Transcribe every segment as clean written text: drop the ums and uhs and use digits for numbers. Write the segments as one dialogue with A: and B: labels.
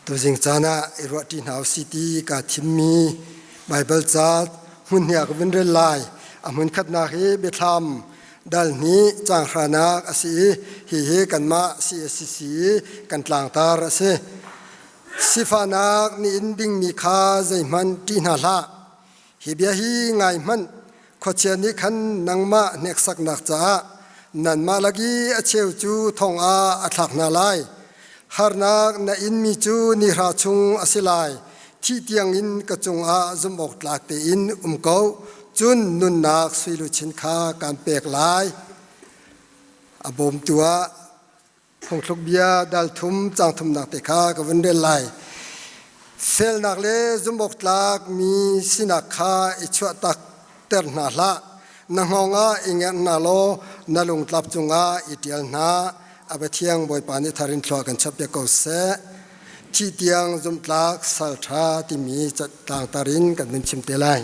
A: Tuzing caan ah i ruahṭi hna usih ti kaa thimmi Baibal ca hmun hnih ah ka vun rel lai. A hmun khatnak hi Biathlam dal hnih caang hranak a si i hihi kanmah CACC i kan tlangtar a si. Sifahnak nih in dingmi kha zeihmanh ṭih hna hlah. Hi bia hi ngai hmanh, khuachia nih khan nangmah hneksaknak caah nanmah lak i a cheu cu thong ah a thlak hna lai. Harnak na inmi cu nihra chung a si lai. Thih tiangin ka cungah zumhawktlak tein um ko, cun nunnak suiluchin kha kaan pek lai. A bawmtu ah Phungthluk bia dal thum cang thumnak te kha ka vun rel lai. Felnak le zumhawktlak mi sinak kha i chuahtak ter hna hlah. Na hngawng ah i ngerh hna law na lungtlap cungah i ṭial hna. A Pathiang Bawipa nih thar in thlua kan chappiak ko seh. Thih tiang zumhtlak salṭha timi tlangtar in kan vun chim te lai.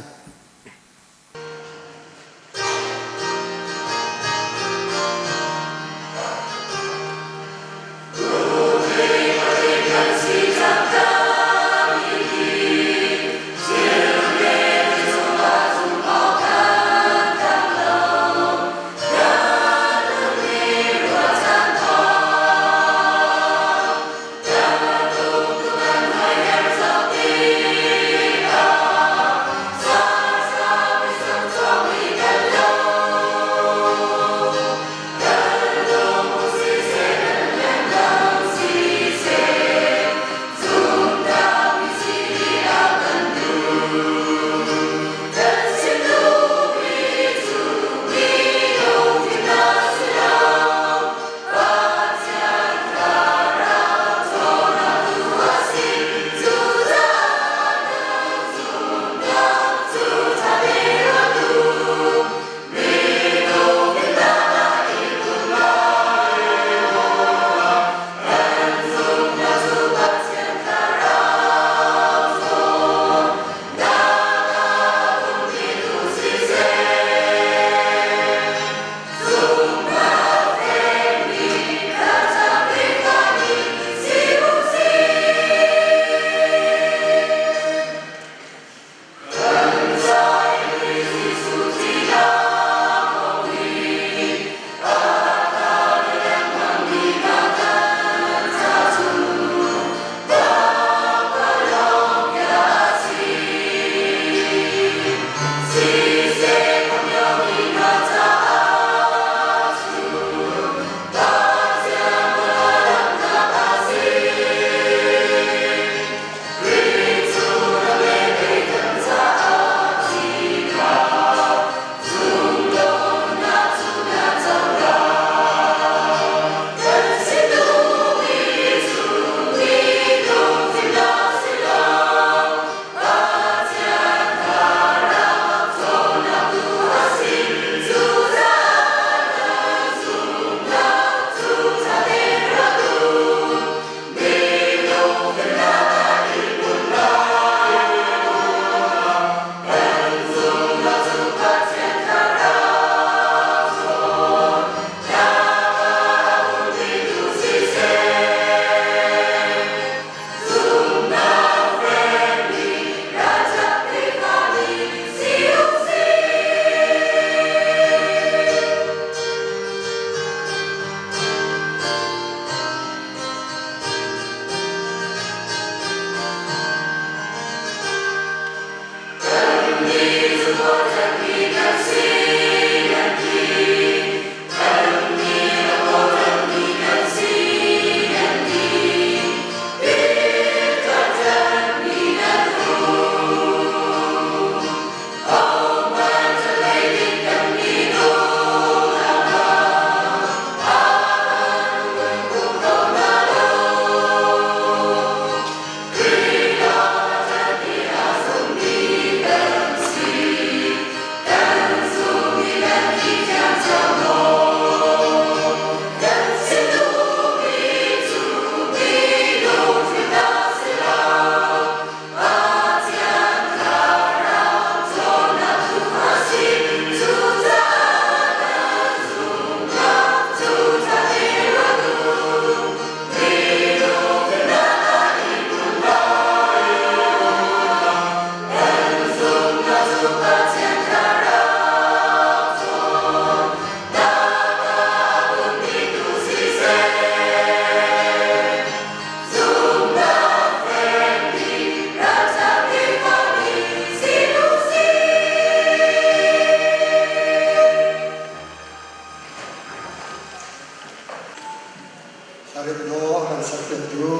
A: Rem law a kan serpiaktu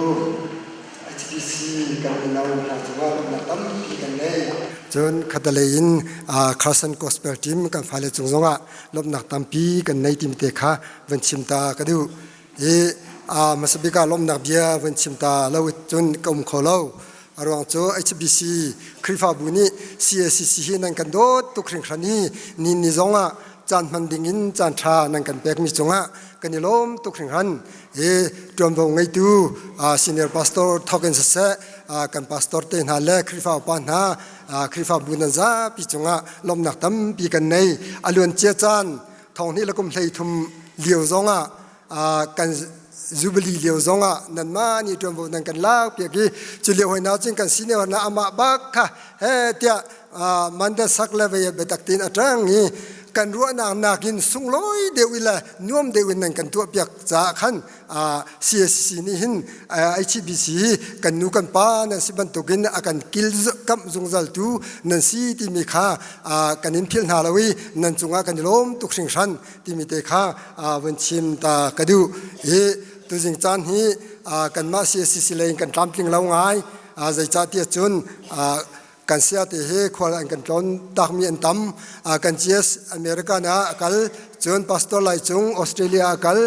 A: HBC kan mino hna cungah lawmhnak tampi kan ngei. Cun khatalei in Carson Gospel Team kan fale cung zongah lawmhnak tampi kan nei timi te kha van chim ta ka duh. I hmasabik ah lawmhnak bia van chim ta lo cun ka um kho lo. A ruang cu HBC Khrihfabu nih CACC hi nan kan dawt tuk hringhran i ni ni zongah caan hman ding in caan ṭha nan kan pekmi cungah kan i lawm tuk hringhran. Hi ṭuanvo ngeitu senior pastor thawk in siseh kan pastor te hna le Khrihfa upa hna Khrihfabu nan zapi cungah lawmhnak tampi kan nei. A luancia caan thong hnih le kum 13 lio zongah kan Jubilee lio zongah nanmah nih ṭuanvo nan kan lak piak i cu lio hoi na cun kan senior na amah bak kha he tiah mandat sak le vei biatak tein a ṭang i kan ruahnak nakin sunglawi deuh i le nuam deuh in nan kan tuah piak caah khan CSC nih hin HBC kan nu kan pa nan si bantukin a kan kil kamh zungzaltu nan si timi kha kan in philh hna lo i nan cungah kan i lawm tuk hringhran timi te kha vun chim ta ka duh i tuzing caan hi kanmah CSCC lei in kan tlamtling lo ngai zeicahtiah cun kan sia te hi khual an kan tlawn takmi an tam kan GS America na a kal cun Pastor Lai Cung Australia a kal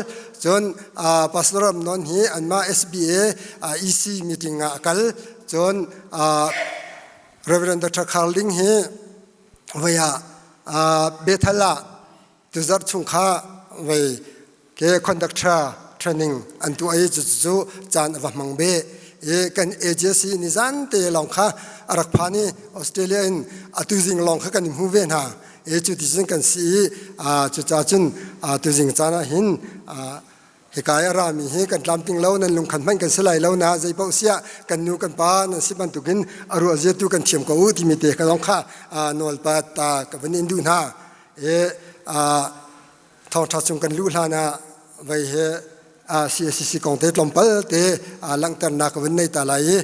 A: cun Pastor Ram Non hi anmah SBA EC meeting ah a kal cun Reverend Dr. Carl Ding hi voi ah Bethel ah tuzarh chung kha vei ke conductor training an tuah i cucu caan a va hmang ve i kan agency nizan te lawng kha a rak phan i Australia in atu zing lawng kha kan i hmu ve hna i cu ti cun kan si i cucaah cun tuzing caan ah hin hika i a rami hi kan tlamtling lo nan lungkhan hmanh kan si lai lo na zei paoh siah kan nu kan pa nan si bantukin a ruah zia tu kan thiam ko u timi te ka zong kha nawlpat ta ka van in duh hna i thawngṭha chung kan luh hlan ah vei he CACC kong te tlawmpal te langhternak ka vun nei ta lai i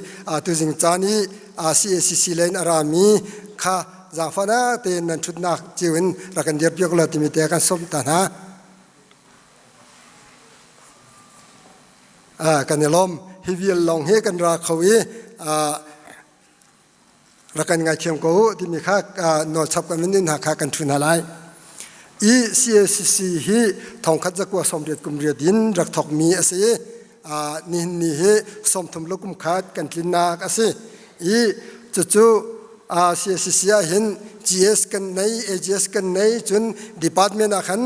A: tuzing caan i CACC len a rami kha zaangfahnak tein nan ṭhutnak cio in rak kan dir piak law timi te kan sawm ta hna. Kan i lawm. Hi vial lawng hi kan ra kho i rak kan ngaithiam ko u timi kha nawlchap kan in hna kha kan ṭhu hna lai. I CACC hi thongkhat zakua 80 kum riat in rak thawkmi a si i nihin ni hi 30 le kum khat kan tlinnak a si. I cucu CACC ah hin GS kan nei, AGS kan nei, cun department ah khan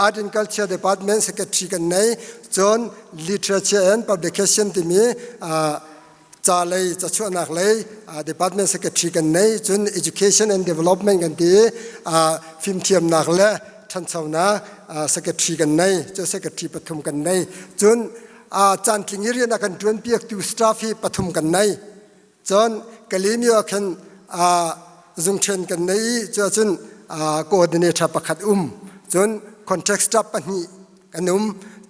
A: Art and Culture Department Secretary kan nei, cun Literature and Publication timi ca lei cachuahnak lei department secretary kan nei cun education and development kan ti fimthiamnak le ṭhanchonak secretary kan nei cu secretary pathum kan nei cun caantling i rian a kan ṭuan piaktu staff hi pathum kan nei cun Kalemyo ah khan zungṭhen kan nei i cu ahcun coordinator pakhat um cun contract staff pahnih kan um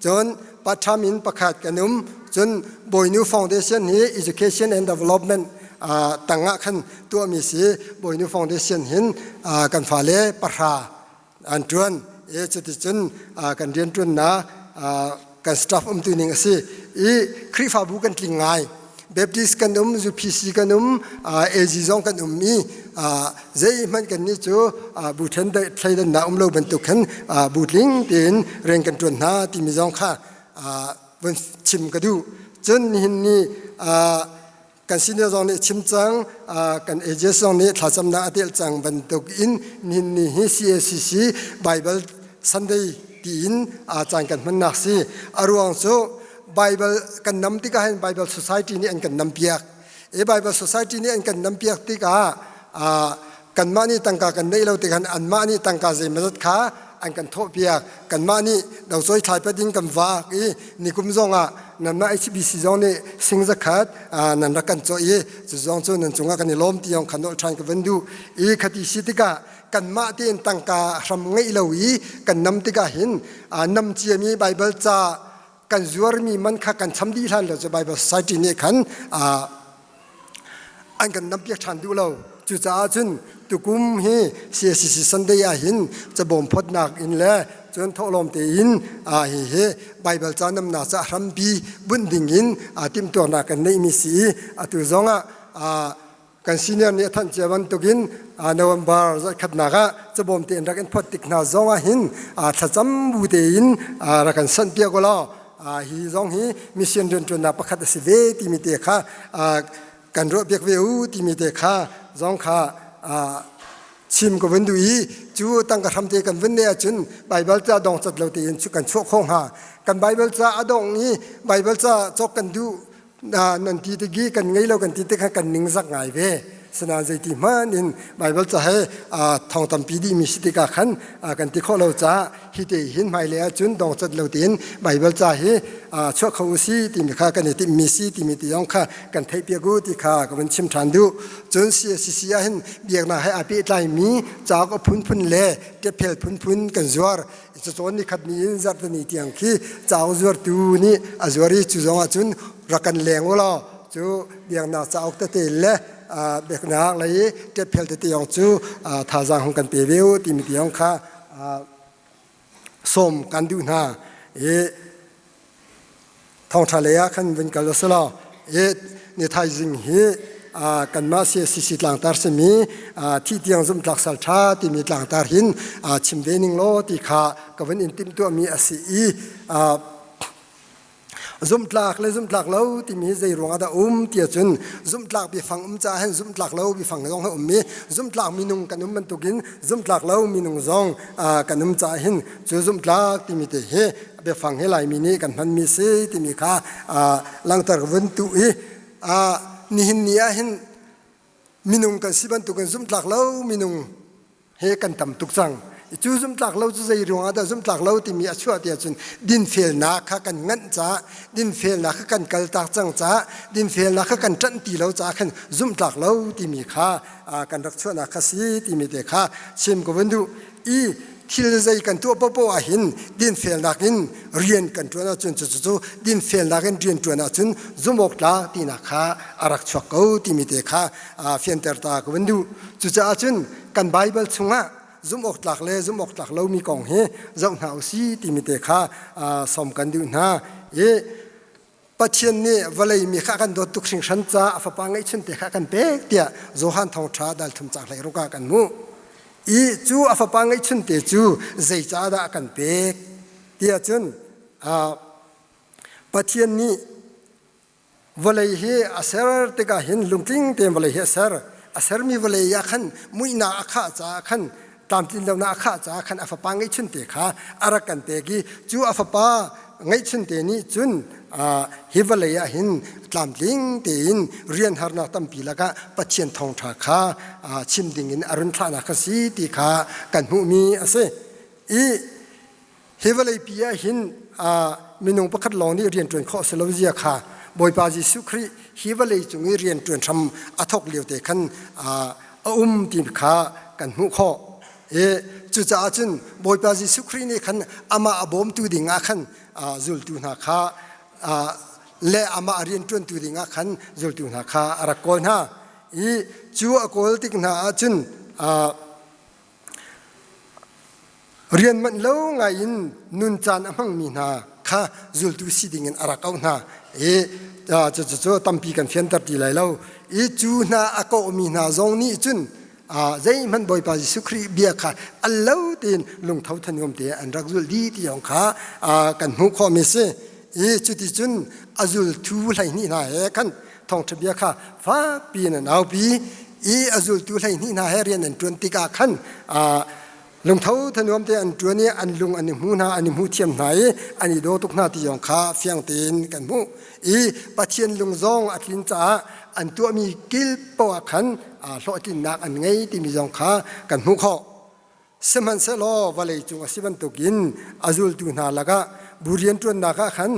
A: cun part-time in pakhat kan um cun Bawinu Foundation hi Education and Development tangah khan tuahmi si Bawinu Foundation hin kan fale pahra an ṭuan i cuticun kan rianṭuannak kan staff umtu ning a si i Khrihfabu kan tling ngai Baptist kan um, UPC kan um, AG zong kan um i zeihmanh kan nih cu bu then thleidannak um lo bantuk khan bu tling tein rian kan ṭuan hna timi zong kha vun chim ka duh. Cun nihin ni kan senior zong nih chim cang, kan AGS zong nih thlacamnak a telh cang bantuk in nihin ni hi CACC Bible Sunday tiin caan kan hmannak si. A ruang cu Bible kan nam tikah hin Bible Society nih an kan nampiak. I Bible Society nih an kan nampiak tikah kanmah nih tangka kan neih lo tikhan anmah nih tangka zeimawzat kha an kan thawhpiak. Kanmah nih docawi thlaipat in kan vaak i nikum zongah nanmah HBC zong nih sing zakhat nan rak kan cawh i cu zong cu nan cungah kan i lawm ti zong kha nolh ṭhan ka van duh. I khati si tikah kanmah tein tangka hram ngeih lo i kan nam tikah hin nam ciami Bible ca kan zuarmi man kha kan cham dih hlan lo cu Bible Society nih khan an kan nampiak ṭhan duh lo. Cucaah cun tukum hi CACC Sunday ah hin cabawm phawtnak in le cun thawhlawm tein hi hi Baibal ca namnak ca hrampi bunh ding in timhtuahnak kan neihmi si i atu zong ah kan senior nih a thanh cia bantukin November zarhkhatnak ah cabawm tein rak in phawt tik hna zong ah hin thlacam bu tein rak kan sanh piak ulaw hi zong hi mission rianṭuannak pakhat a si ve timi te kha kan ruah piak ve u timi te kha zong kha chim ka vun duh i cu tangka hramte kan vun ne ahcun Baibal ca dong cat lo tein kan chuah khawh hnga. Kan Baibal ca a dong i Baibal ca cawk kan duh nan ti tik i kan ngei lo kan ti tik kan ningzak ngai ve. Sinain zeiti hmanh in Baibal ca he thong tampi dihmi si tikah khan kan ti khawh lo caah hi te hin hmailei ahcun dong cat lo tein Baibal ca hi chuah kho u si timi kha kan i timhmi si timi ti zong kha kan theihpiak u ti kha ka vun chim ṭhan duh. Cun CACC ah hin biaknak he aa pehtlaimi cauk a phunphun le ṭephel phunphun kan zuar. Cacawn ni khat ni in zarhte ni tiang khi cauk zuartu nih a zuar i cu zong ahcun rak kan leng u law cu biaknak cauk tete le biaknak lei i ṭephel tete zong cu thazaang hung kan pe ve u timi ti zong kha sawm kan duh hna i thawngṭha lei ah khan vun kal usih law i ni thaizing hi kanmah CACC tlangtar simi thih tiang zumhtlak sal ṭha timi tlangtar hin chim ve ning law ti kha ka vun in timhtuahmi a si i Zumhtlak le zumhtlak lo timi hi zei ruangah dah um ti ahcun zumhtlak biafang um caah hin zumhtlak lo biafang zong a um i zumhtlak minung kan um bantukin zumhtlak lo minung zong kan um caah hin cu zumhtlak timi te hi biafang hi Laimi nih kan hmanmi si timi kha langhter ka vun tuh i nihin ni ah hin minung kan si bantukin zumhtlak lo minung he kan tam tuk cang. Cu zumhtlak lo cu zei ruangah dah zumhtlak lo timi a chuah ti ahcun dinfelnak kha kan nganh caah dinfelnak kha kan kaltak cang caah dinfelnak kha kan ṭanh ti lo caah khan zumhtlak lo timi kha kan rak chuahnak kha si timi te kha chim ka vun duh. I thil zei kan tuah paohpaoh ah hin dinfelnak in rian kan ṭuan ahcun cucu dinfelnak in rian ṭuan ahcun zumhawk tlak tinak kha a rak chuak ko timi te kha fianter ta ka vun duh. Cucaah cun kan Baibal chungah zumhawktlak le zumhawktlak lomi kong hi zoh hna u si timi te kha sawm kan duh hna. I Pathian nih vawlei mi kha a kan dawt tuk hringhran caah a fapa ngeihchun te kha a kan pek tiah Johan Thawngṭha dal thum caang 16 ah kan hmuh. I cu a fapa ngeihchun te cu zeicah dah a kan pek tiah cun Pathian nih Vawlei hi a ser tikah hin lungtling tein vawlei hi a ser. A sermi vawlei ah khan muihnak a khah caah khan tlamtlin lonak a khah caah khan a fapa ngeihchun te kha a rak kan pek i cu a fapa ngeihchun te nih cun hi vawlei ah hin tlamtling tein rian harnak tampi lakah Pathian thawngṭha kha chim dingin a run thlahnak kha si ti kha kan hmuhmi a si. I Hi vawleipi ah hin minung pakhat lawng nih rianṭuan khawh a si lo zia kha Bawipa Jesuh Khrih hi vawlei cung i rianṭuan hram a thawk lio te khan a um ti kha kan hmuh khawh. I cucaah cun Bawipa Jesuh Khrih nih khan amah a bawmtu ding ah khan zultu hna kha le amah a rianṭuantu ding ah khan zultu hna kha a rak kawl hna. I cu a kawl tik hna ah cun Rian manh lo ngai in nun caan a hmangmi hna kha zultu si dingin a rak auh hna i cucu tampi kan fianter ti lai lo. I cu hna a kawhmi hna zong nih cun zeihmanh Bawipa Jesuh Khrih bia kha al lo tein lungtho thanuam te an rak zulh dih ti zong kha kan hmuh khawhmi a si. I cuticun a zultu 12 hna he khan thawngṭha bia kha fakpi in an aupi i a zultu 12 hna he rian an ṭuan tikah khan lungtho thanuam te an ṭuan i an lung an i hmu hna an i hmu thiam hna i an i daw tuk hna ti zong kha fiang tein kan hmuh i Pathian lung zong a tlin caah an tuahmi kil poah khan hlawhtlinnak an ngei timi zong kha kan hmuh khawh. Sihmanhsehlaw vawlei cung a si bantukin a zultu hna lakah bu rianṭuannak ah khan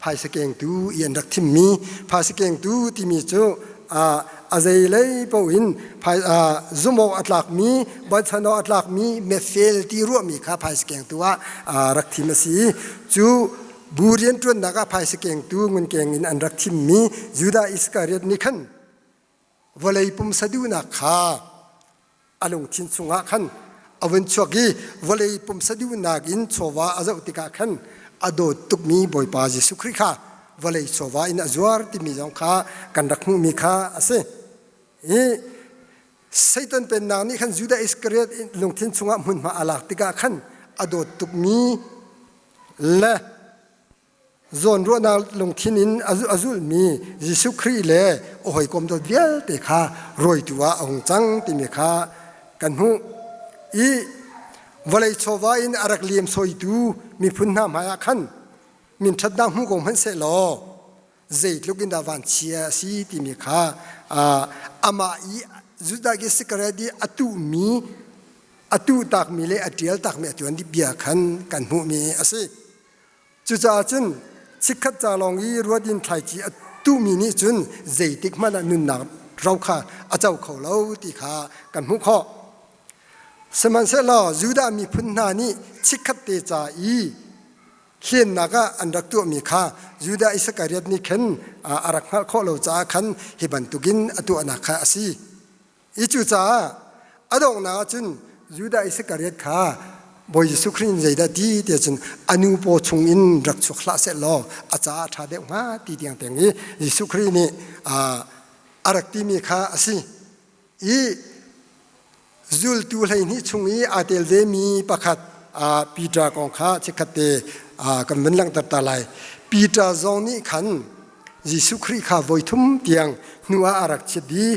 A: phaisa kengtu i an rak thimmi phaisa kengtu timi cu a zeilei paoh in zumh awk a tlakmi bochan awk a tlakmi mefel ti ruahmi kha phaisa kengtu ah rak thim a si i cu bu rianṭuannak ah phaisa kengtu ngunkeng in an rak thimmi Judah Iskariot nih khan. Vawlei pumsa duhnak kha a lungthin chungah khan a vun chuak i vawlei pumsa duhnak in chawva a zoh tikah khan a dawt tukmi Bawipa Jesuh Khrih kha vawlei chawva in a zuar timi zong kha kan rak hmuhmi kha a si. Hi Satan pennak nih khan Judah Iskariot lungthin chungah hmunhma a lak tikah khan a dawt tukmi le zawnruahnak lungthin in a zulhmi Jesuh Khrih le a hawikom dawt vialte kha rawitu ah a hung cang timi kha kan hmuh. I vawlei chawva in a rak liamsawitu miphun hna hmaiah khan minṭhatnak hmu ko hmanh seh law zeitluk in dah vanchia a si timi kha amah i Judah Iscariot i a tuhmi a tuh takmi le a ṭial takmi a tuan bia khan kan hmuhmi a si. Cucaah cun chikkhat ca lawng i ruat in thlaici a tuhmi nih cun zeitik hmanh ah nunnak ro kha a co kho lo ti kha kan hmuh khawh. Sihmanhsehlaw Judah miphun hna nih chikkhat te ca i hlennak ah an rak tuahmi kha Judah Iskariot nih khan a rak hngalh khawh lo caah khan hi bantukin a tuahnak kha a si. I cucaah a donghnak ah cun Judah Iskariot kha Bawi Jesuh Khrih in zeidah ti tiah cun a nu paw chung in rak chuak hlah seh law a caah a ṭha deuh hnga ti tiang tiang i Jesuh Khrih nih a rak timi kha a si. I zultu 12 chung i aa tel vemi pakhat Peter kong kha chikkhat te kan vun langhter ta lai. Peter zong nih khan Jesuh Khrih kha voithum tiang hnu ah a rak chit i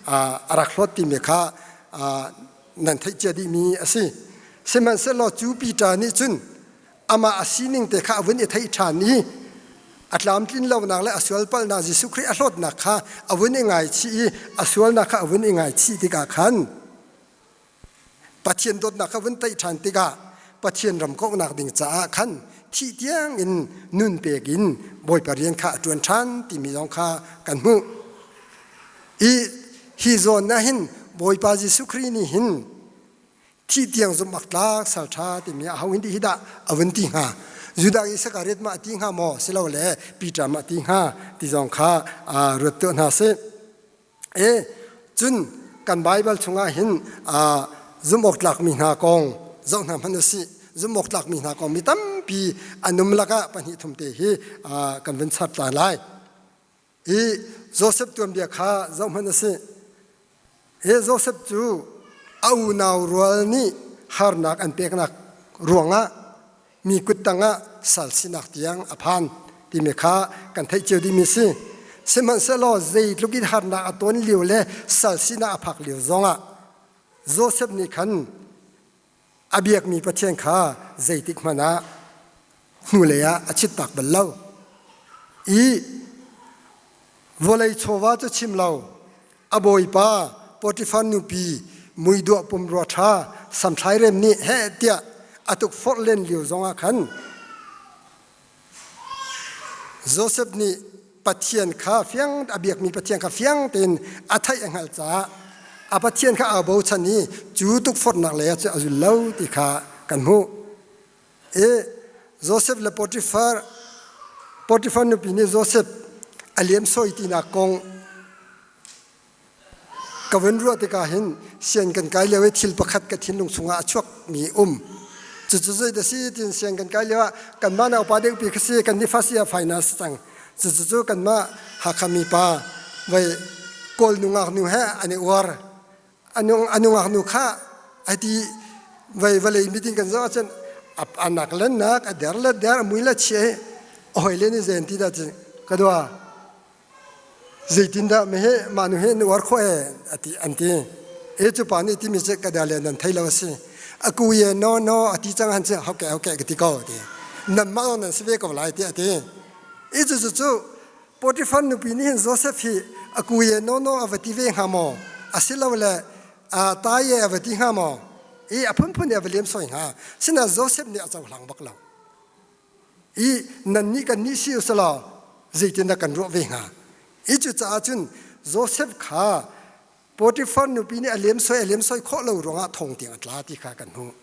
A: a rak hlawt timi kha nan theih cia dihmi a si. Sihmanhsehlaw cu Peter nih cun amah a sining te kha a vun i theih ṭhan i a tlamtlin lonak le a sualpalhnak Jesuh Khrih a hlawtnak kha a vun i ngaichih i a sualnak kha a vun i ngaichih tikah khan Pathian dawtnak kha vun teih ṭhan tikah Pathian ram kauhnak ding caah khan thih tiang in nun pek in Bawipa rian kha a ṭuan ṭhan timi zong kha kan hmuh. I hi zawn ah hin Bawipa Jesuh Khrih nih hin thih tiang zumh awk tlak salṭha timi a ho hin hi dah a vun ti hnga Judah i Isakariot mah a ti hnga maw silole Peter mah a ti hnga ti zong kha ruat tuah hna sih. E cun kan Baibal chungah hin zumh awk tlakmi hna kong zoh hna hmanh usih. Zumh awk tlakmi hna kong mi tampi an um lakah pahnih thum te hi kan vun char tla lai. I Josef tuanbia kha zoh hmanh usih. Hi Josef cu a unau rual nih harnak an peknak ruangah mi kut tangah sal sinak tiang a phan timi kha kan theih cio dihmi a si. Sihmanhsehlaw zeitluk in harnak a ton lio le sal sinak a phak lio zongah Josef nih khan a biakmi Pathian kha zeitik hmanh ah hnulei ah a chittak bal lo. I vawlei chawva cu chim lo, a bawipa Potifar nupi muiduah pumrua ṭha samthlai rem nih heh tiah a tukforh len lio zongah khan Josef nih Pathian kha fiang a biakmi Pathian kha fiang tein a theih a hngalh caah a Pathian kha aa bochan i cu tukforhnak lei ah cun a zul lo ti kha kan hmuh. I Josef le Potifar Potifar nupi nih Josef a liamsawi tinak kong Ka vun ruah tikah hin sian kan kai lio i thil pakhat ka thinlung chungah a chuakmi um. Cucu zei dah si tiin sian kan kai lio ah kanmah naupa deuhpi kha si kan nih first year finals cang. Cucu cu kanmah Hakha mipa voi Kawl nungak nu he an i uar. A nungak nu kha ai ti voi vawlei meeting kan zoh ahcun a nak le nak a der le der a mui le chia hi a hoi le nih zei an ti dah ka dua Zeitindah meheh mah nu hi na uar khawh ee a ti an ti. E cu pa nih timi cu ka da le nan thei lo a si. A ku ye no no a ti cang han cu hoke hoke ka ti ko a ti. Nanmah nan si ve ko lai tiah a ti. I cu cu cu Potifar nupi nih hin Joseph hi a ku ye no no a va ti ve hnga maw? Asilole a ta ye a va ti hnga maw? I a phunphun a va liam soi hnga. Sinain Joseph nih a cohlang bak lo. I nannih kannih si usalaw zeitindah kan ruah ve hnga? I cucaah cun Josef kha Potifar nupi nih a lemsoi a lemsoi khawh lo ruangah thong tiang a tla ti kha kan hmuh.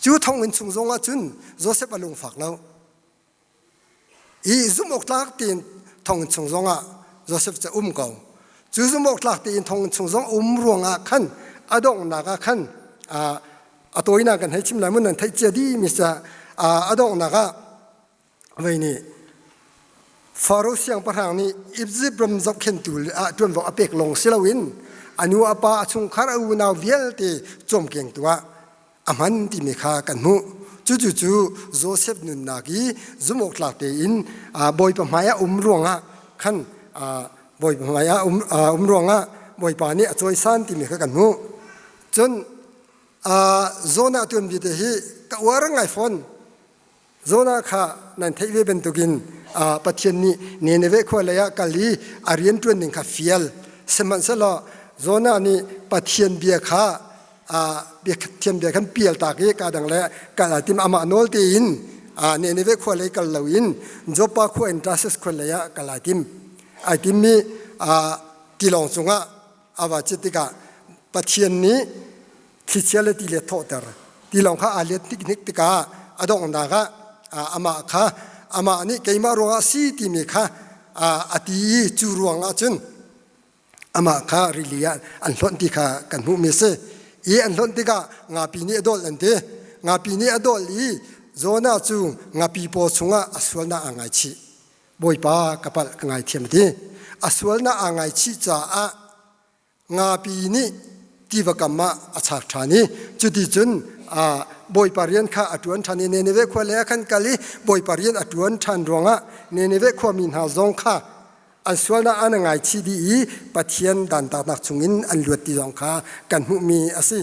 A: Cu thonginn chung zongah cun Josef a lungfak lo. I zumh awk tlak tein thonginn chung zongah Josef cu a um ko. Cu zumhawktlak tein thonginn chung zong um ruangah khan a donghnak ah khan a tawinak kan hei chim lai mun nan theih cia dih mi ca a donghnak ah vei nih Faro siangpahrang nih Izipt ram zohkhenhtu ah ṭuanvo a pek lawng si loin a nu a pa a chungkhar a unau vialte cawmkengtu ah a hman timi kha kan hmuh. Cucu cu Josef nunnak i zumhawktlak tein Bawipa hmaiah um ruangah khan Bawipa hmaiah um ruangah Bawipa nih a cawisan timi kha kan hmuh. Cun Jonah tuanbia te hi ka uar ngai fawn. Jonah kha nan theih ve bantukin Pathian nih Nineveh khua lei ah kal i a rianṭuan ning kha fial. Sihmanhsehlaw Jonah nih Pathian bia kha Pathian bia khan pialtak i ka dang le kal aa tim amah nawl tein Nineveh khua lei kal loin Joppa khua in Tarsis khua lei ah kal aa tim. Ai timmi tilawng cungah a va cit tikah Pathian nih thlichia le tilet thawhter tilawng kha aa let hnik tikah a donghnak ah amah kha amah nih keimah ruangah a si timi kha a ti i cu ruangah cun amah kha rili ah an hlonh ti kha kan hmuhmi a si i an hlonh tikah ngapi nih a dolh an ti ngapi nih a dolh i Jonah cu ngapi paw chungah a sualnak aa ngaichih Bawipa ka palh ka ngaithiam a ti a sualnak aa ngaichih caah Ngapi nih tiva kam ah a chak ṭhan i cuticun Bawipa rian kha a ṭuan ṭhan i Nineveh khua lei ah khan kal i Bawipa rian a ṭuan ṭhan ruangah Nineveh khuami hna zong kha an sualnak an ngaichih dih i Pathian dantatnak chungin an luat ti zong kha kan hmuhmi a si.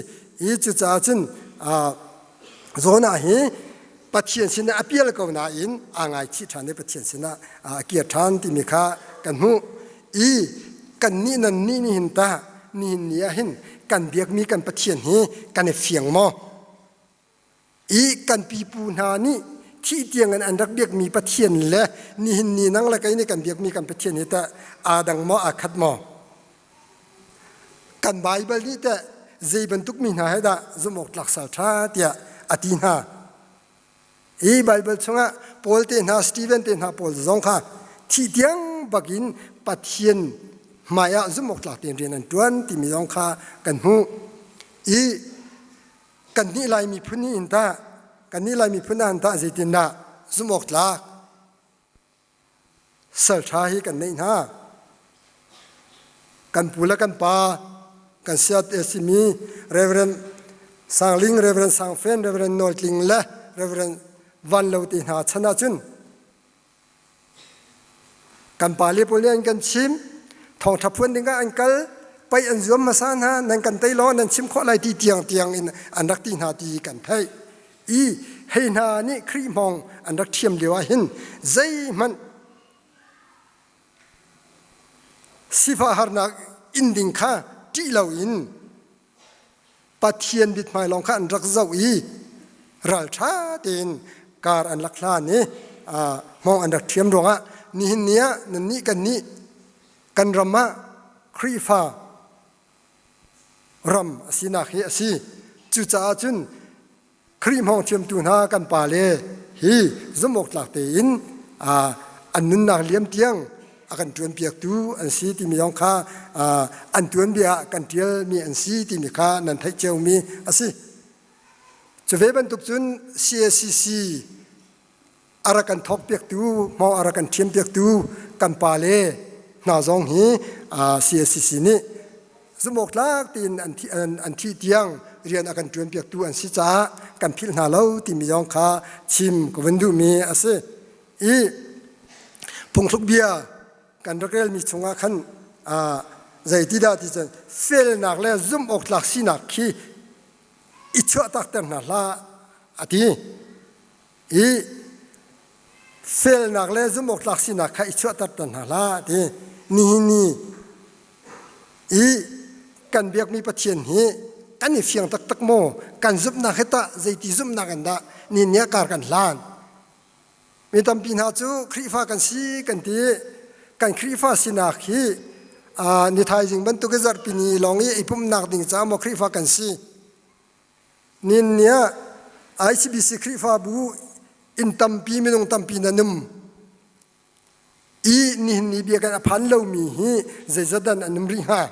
A: I cucaah cun Jonah hi Pathian sinah a pial ko nain aa ngaichih ṭhan i Pathian sinah a kir ṭhan timi kha kan hmuh. I kannih nannih nih hin tah nihin ni ah hin kan biakmi kan Pathian hi kan i fiang maw? I kan pipu hna nih thih tiangin an rak biakmi Pathian le nihin ni nang le kei nih kan biakmi kan Pathian hi tah aa dang maw aa khat maw? Kan Baibal nih teh zei bantuk mi hna he dah zumh awk tlak sal ṭha tiah a ti hna. Hi Baibal chungah Paul te hna, Steven te hna pawl zong kha thih tiang bakin Pathian hmaiah zumh awk tlak tein rian an ṭuan timi zong kha kan hmuh. I kannih Lai miphun nih hin tah kannih Lai miphun ah hin tah zeitindah zumh awk tlak Salṭha hi kan neih hna. Kan pu le kan pa, kan siat a simi Reverend Sangling, Reverend Sangfen, Reverend Nawl Tling le Reverend Van Lo te hna chan ahcun kan pale pawl nih an kan chim, thawngṭha phuan dingah an kal, paih an zuam hmasa hna, nan kan tei law nan chim khawh lai ti tiang tiang in an rak ti hna ti kan theih. I hei hna nih Khrih hmawng an rak ṭhiam lio ah hin zeihmanh sifah harnak in ding kha ṭih loin Pathian mithmai lawng kha an rak zoh i ralṭha tein kar an rak hlan i hmawng an rak ṭhiam ruangah nihin ni ah nannih kannih kan ram ah Khrihfa ram a sinak hi a si. Cucaah cun Khrih hmawng thiamtu hna kan pale hi zumhawktlak tein an nunnak liam tiang a kan ṭuanpiaktu an si timi zong kha an tuanbia ah kan ṭialmi an si timi kha nan theih ciomi a si. Cu ve bantuk cun CACC a rak kan thawkpiaktu, hmawng a rak kan ṭhiampiaktu kan pale hna zong hi CACC nih zumhawktlak tein an thih tiang rian a kan ṭuanpiaktu an si caah kan philh hna lo timi zong kha chim ka vun duhmi a si. I phungthluk bia kan rak relmi chungah khan zeiti dah ti cun felnak le zumh awktlak sinak khi i chuahtakter hna hlah a ti. I felnak le zumhawktlak sinak kha i chuahter hna hlah ti nihin ni i kan biakmi Pathian hi kan i fiang taktak maw kan zumhnak hi tah zeiti zumhnak in dah ni ni ah kar kan hlan mi tampi hna cu Khrihfa kan si kan ti kan Khrihfa sinak hi ni thaizing bantuk i zarhpi ni lawng i i pumhnak ding caah maw Khrihfa kan si Nin ni ah ICBC Khrihfabu inn tampi minung tampi nan um. I nihin ni bia kan a phan lomi hi zeizat dan an um rih hnga?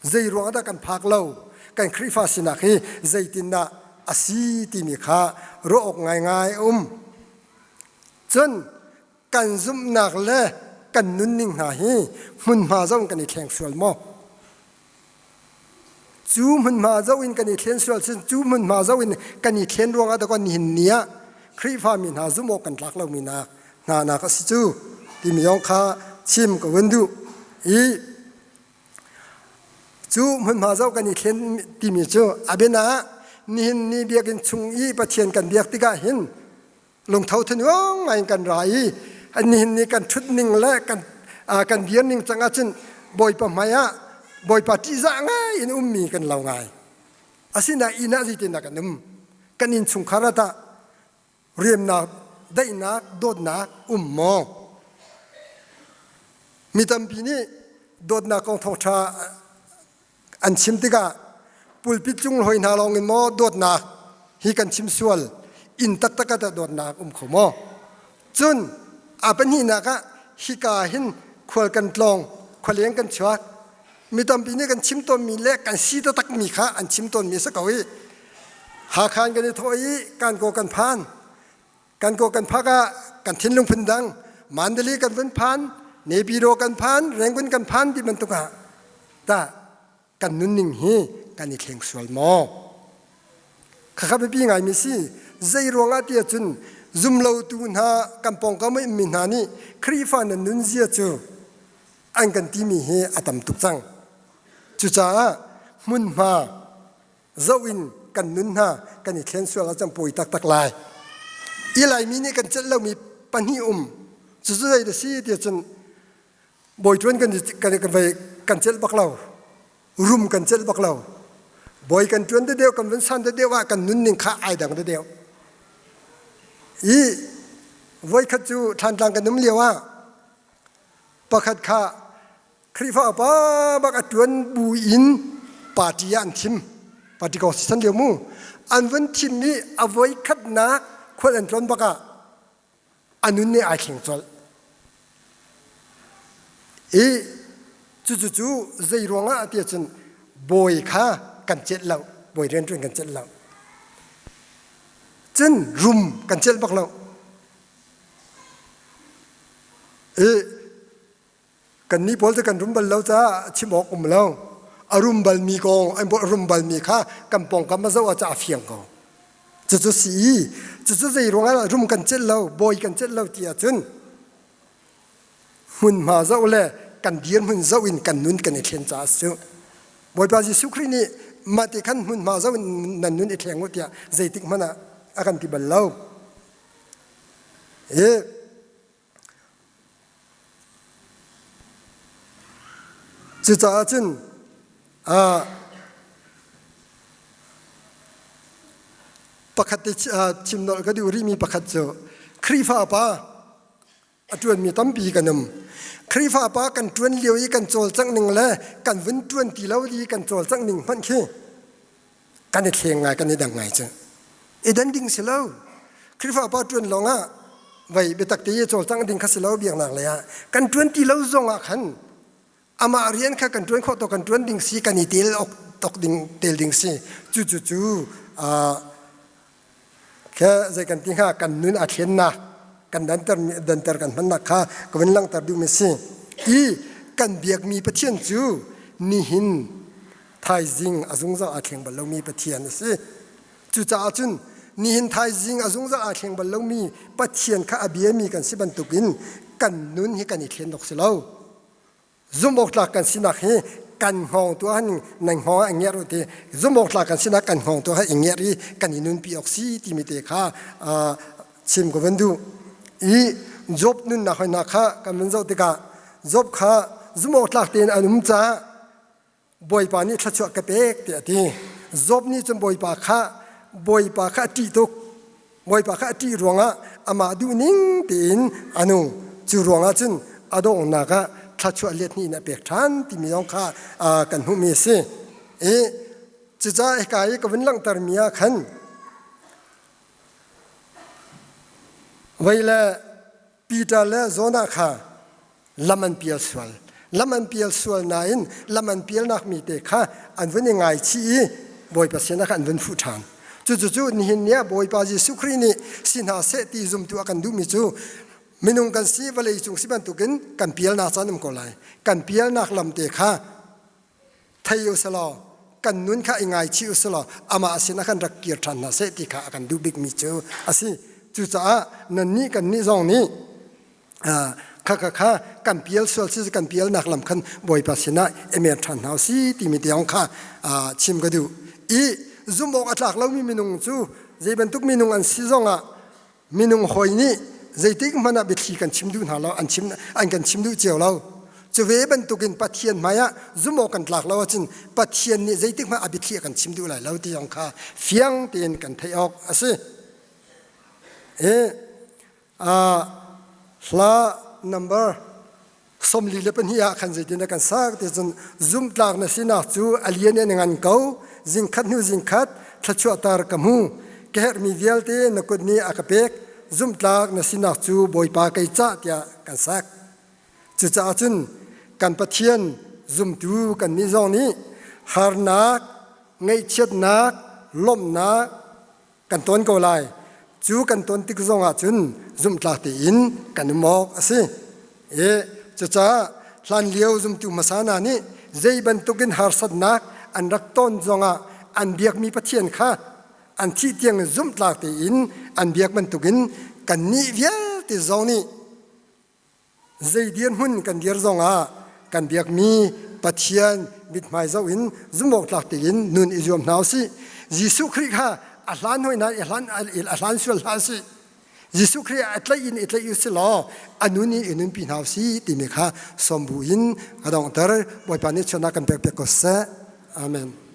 A: Zei ruang dah kan phak lo? Kan Khrihfa sinak hi zeitindah a si timi kha ruah awk ngaingai a um. Cun kan zumhnak le kan nunning hna hi hmunhma zong kan i thleng sual maw? Cu hmunhma zoh in kan i thlen sual cun cu hmunhma zoh in kan i thlen ruangah dakaw nihin ni ah Khrihfa mi hna zumh awk kan tlak lomi nak hna nak a si cu timi zong kha chim ka vun duh i cu hmunhma zoh kan i thlen timi cu a biana ah nihin ni biakinn chung i Pathian kan biak tikah hin lungtho thanuang ngai in kan ra i nihin ni kan ṭhut ning le kan kan dir ning cang ahcun Bawipa hmai ah Bawipa ṭihzah ngai in ummi kan lo ngai. Asinain inn ah zeitindah kan um? Kan innchungkhar ah tah riamnak, daihnak, dawtnak um maw? Mi tampi nih dawtnak kong thawngṭha An chim tikah pulpit cung hoi hna lawng in maw dawtnak hi kan chim sual inn taktak ah tah dawtnak um kho maw? Cun a pahnihnak ah hika hin khual kan tlawng, khualeng kan chuak. Mi tampi nih kan chim tawnmi le kan si taktakmi kha an chim tawnmi a si ko i Hakha in kan i thawh i Kankaw kan phan. Kankaw kan phak ah kan thinlung phundang Mandalay kan vun phan, Naypyidaw kan phan, Rangoon kan phan ti bantuk ah tah kan nunning hi kan i thleng sual maw? Khakha biapi ngaimi si. Zei ruangah ti ahcun zumlotu hna kan pawngkam a ummi hna nih Khrihfa nan nunzia cu an kan timi hi a tam tuk cang. Cucaah hmunhma zoh in kan nun hna kan i thlen sual ahcun pawi taktak lai. I Laimi nih kan celh lomi pahnih um. Cucu zei da si ti ahcun bawi ṭuan kan kan kan kan celh bak lo. Rum kan celh bak lo. Bawi kan ṭuan deuh kan vun san deuh ah kan nunning kha ai dang deuh. I voikhat cu Thlantlang kan um lio ah pakhat kha Khrihfa upa bak a ṭuan bu in party ah an thim. Party kong si san lio mu. An vun thim i a voi khatnak khual an tlawn bak ah a nun nih ai thleng colh. I cucu cu zei ruangah ti ahcun bawi kha kan celh lo, bawi rianṭuan kan celh lo. Cun rum kan celh bak lo. I Kannih pawl cu kan rum bal lo caah chim awk um lo. A rum balmi kong, an rum balmi kha kan pawngkam a zoh ah a fiang ko. Cucu si i, cucu zei ruangah rum kan celh lo, bawi kan celh lo ti ahcun hmunhma zoh le kan dirhmun zoh in kan nun kan i thlen caah a si. Bawipa Jesuh Khrih nih mah ti khan hmunhma zoh in nan nun i thleng u tiah zeitik hmanh ah a kan ti bal lo. I Cucaah cun pakhat te chim nolh ka duh rihmi pakhat cu Khrihfa pa a ṭuanmi tampi kan um. Khrihfa pa kan ṭuan lio i kan cawlcangh ning le kan vun ṭuan ti lo i kan cawlcangh ning hmanh khi kan i thleng ngai kan i dang ngai cu i dan ding si lo Khrihfa pa ṭuan lawng ah vei biatak te i cawlcangh ding kha si lo biaknak lei ah kan ṭuan ti lo zong ah khan amah rian kha kan ṭuan khawh to kan ṭuan ding si kan i tel ok tok ding tel ding si cu cu cu Kha zei kan ti hnga kan nun a thlennak kan danter danter kan hmannak kha ka vun langhter duhmi si. I kan biakmi Pathian cu nihin thaizing a zungzal aa thleng bal lomi Pathian a si. Cucaah cun nihin thaizing a zungzal aa thleng bal lomi Pathian kha a biami kan si bantukin kan nun hi kan i thlen awk si lo. Zumhawktlak kan sinak hi kan hngawng tu ah nan hngawng ah i ngerh u ti zumhawktlak kan sinak kan hngawng tu ah i ngerh i kan i nunpi awk si timi te kha chim ka van duh. I Job nunnak hoi hna kha kan vun zoh tikah Job kha zumhawktlak tein an um caah Bawipa nih thluachuah ka pek tiah a ti. Job nih cun Bawipa kha Bawipa kha a ṭih tuk. Bawipa kha a ṭih ruangah amah duhning tein a nung. Cu ruangah cun a donghnak ah thluachuah let hnih in a pek ṭhan timi zong kha kan hmuhmi a si. I cucaah hika i ka vun langhtermi ah khan vei le. Peter le Jonah kha lam an pial sual. Lam an pial sual nain lam an pialnak mi te kha an vun i ngaichih i Bawipa sinah khan an vun fuh ṭhan. Cucucu nihin ni ah Bawipa Jesuh Khrih nih si hna seh ti zumtu a kan duhmi cu minung kan si vawlei cung si bantukin kan pialnak caan um ko lai. Kan pialnak lam te kha thei u selaw kan nun kha i ngaichih u selaw amah sinah khan rak kir ṭhan hna seh ti kha a kan duh bikmi cu a si. Cucaah nannih kannih zong nih kha kha kha kan pial sual si kan pialnak lam khan Bawipa sinah i mer ṭhan hna u si timi tiang kha chim ka duh. I zumh awk a tlak lomi minung cu zei bantuk minung an si zongah minung hawi nih zeitik hmanh ah biathli kan chim duh hna lo an chim an kan chim duh cio lo cu ve bantukin Pathian hmai ah zumh awk kan tlak lo ahcun Pathian nih zeitik hmanh a biathli a kan chim duh lai lo ti zong kha fiang tein kan theih awk a si. I hla number 42 ah khan zeitin dah kan sak ti cun zumhtlak na sinak cu a lian in a ngan ko zingkhat hnu zingkhat thluachuahter ka hmu ka herhmi vialte na kut nih a ka pek zumhtlak na sinak cu Bawipa kei cah tiah kan sak cucaah cun kan Pathian zumtu kannih zong nih harnak ngaihchiatnak lawmhnak kan ton ko lai. Cu kan ton tik zongah cun zumhtlak tein kan um awk a si. I cucaah hlanlio zumtu hmasa hna nih zei bantukin harsatnak an rak ton zongah an biakmi Pathian kha an thih tiang in zumhtlak tein an biak bantukin kannih vialte zong nih Zei dirhmun kan dir zongah kan biakmi Pathian mithmai zoh in zumhawktlak tein nun i zuam hna usih. Jesuh Khrih kha a hlan hoi nain a hlan sual hlah usih. Jesuh Khrih a tlaih in i tlaih usih law a nun in i nunpi hna usih timi kha sawm bu in ka donghter. Bawipa nih chuahnak kan pek piak ko seh. Amen.